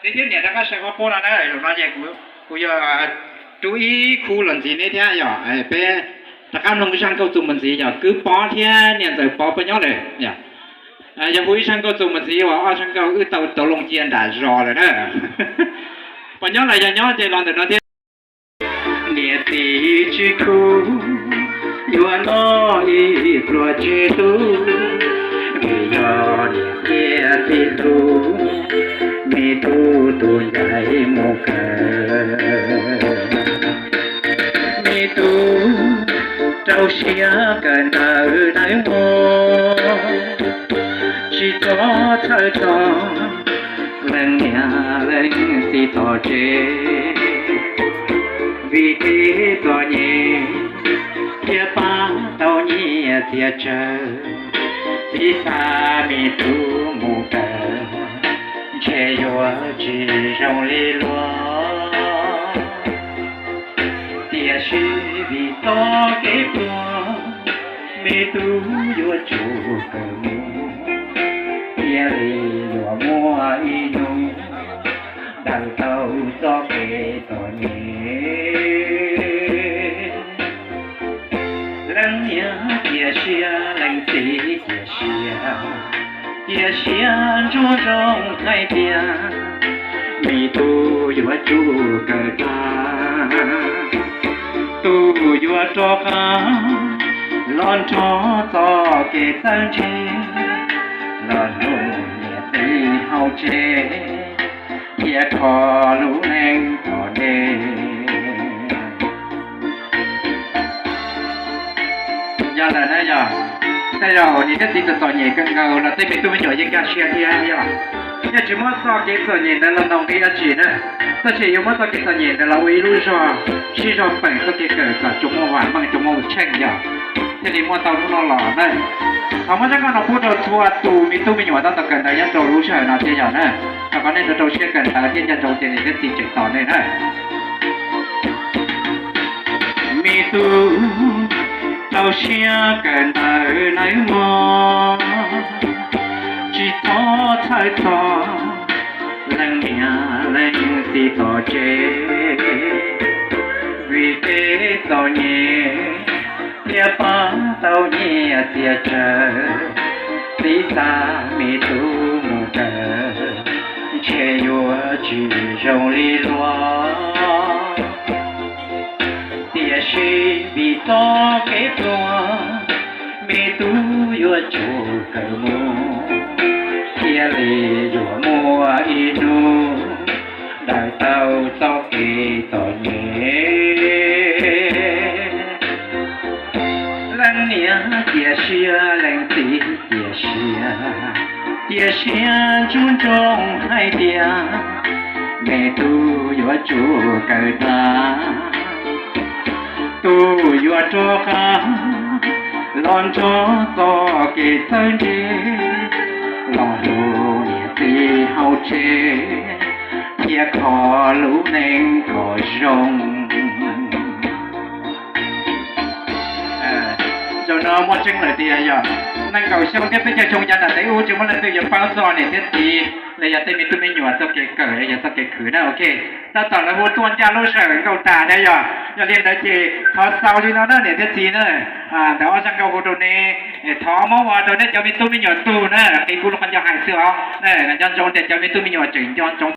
Txiv thiab niam rov qab saib qhov pub no na, zaum no ces kuv yuav rub ib khub los ntxiv neb thiab yog peb rov qab mloog zaj nkauj txuas mus ntxiv yog Kwv Pov thiab niam ntxawm Pov puas nyob lawm. Yog hu ib zaj nkauj txuas mus ntxiv uas ob zaj nkauj wb tau tau loo cia nram zos lawm na. Puas nyob los yog nyob ces los ntawm no thiab. Niam txiv tsis khub, yuav noj ib pluag tsis tu, vim yog niam thiab txiv hlub, me tub tus ncaim mus kawm. Me tub rau siab kawm ntawv nawb mog, tsis txhob txhawj txog leej niam leej txiv tom tsev, vim kev txom nyem thiaj pab tau nyiaj txiag tsawg. Txiv xa me tub mus kawm, ntshe yuav tsis zoo li luag. Tiam sis vim txoj kev pluag, me tub yuav tsum kawm mus, thiaj li yuav muaj ib hnub daws tau txoj kev txom nyem. Leej niam cia siab, leej txiv cia siab, cia siab ntsuag zoo hais tias me tub yuav tsum kawm tag, tus yuav rov qab los nrog txoj kev txawj ntse, los hlub niam txiv hauv tsev, thiaj kho lub neej tom ntej. Yog lawm na yog, tej zaum niam thiab txiv txom txom nyem kawg nkaus los tej me tub me nyuam yeej nkag siab thiab yog. Yeej tsis muab txoj kev txom nyem ntawd los ntaus nqi dab tsi na, tab sis yuav muab txoj kev txom nyem ntawd los ua ib lub zog sib zog peem txoj kev kawm kom tsuas muaj vam meej tsuas muaj tsheej yog, thiaj li muaj tau hnub no los na. Thov muab zaj nkauj no pub rau txhua tus me tub me nyuam tab tom kawm ntawv nyob rau lub sij hawm no thiab yog na. Thov kom nej rau rau siab kawm ntawv thiab nco ntsoov tias niam thiab txiv tseem tos nej na. Me tub, rau siab kawm ntawv nawb mog, tsis txhob txhawj txog leej niam leej txiv tom tsev, vim kev txom nyem thiaj pab tau nyiaj txiag tsawg. Txiv xa me tub mus kawm, ntshe yuav tsis zoo li luag. Tiam sis vim txoj kev pluag, me tub yuav tsum kawm mus, thiaj li yuav muaj ib hnub daws tau txoj kev txom nyem. Leej niam cia siab, leej txiv cia siab, cia siab ntsuag ntsoov hais tias me tub yuav tsum kawm tag, tus yuav rov qab los nrog txoj kev txawj ntse, los hlub niam txiv hauv tsev, thiaj kho lub neej kom zoo. Zaum no muaj tseeb lawm tias yog nees nkaum xyoo thiab peb caug xyoo yav nram teb ub tsis muaj leej twg yuav paub txog niam thiab txiv los yog tej me tub me nyuam txoj kev kawm los yog txoj kev khwv na. Ok, tab tom lawv hu tuaj ncaj lub sij hawm nkauj tas thiab yog, yog li ntawd ces thov xaus li no na niam thiab txiv na. Ntawm ob zaj nkauj hu rau neb, thov muab ua rau neb cov me tub me nyuam tug na, qhia kuv lub qhov ncauj hais xwb os. Nco ntsoov tias cov me tub me nyuam tseem nco ntsoov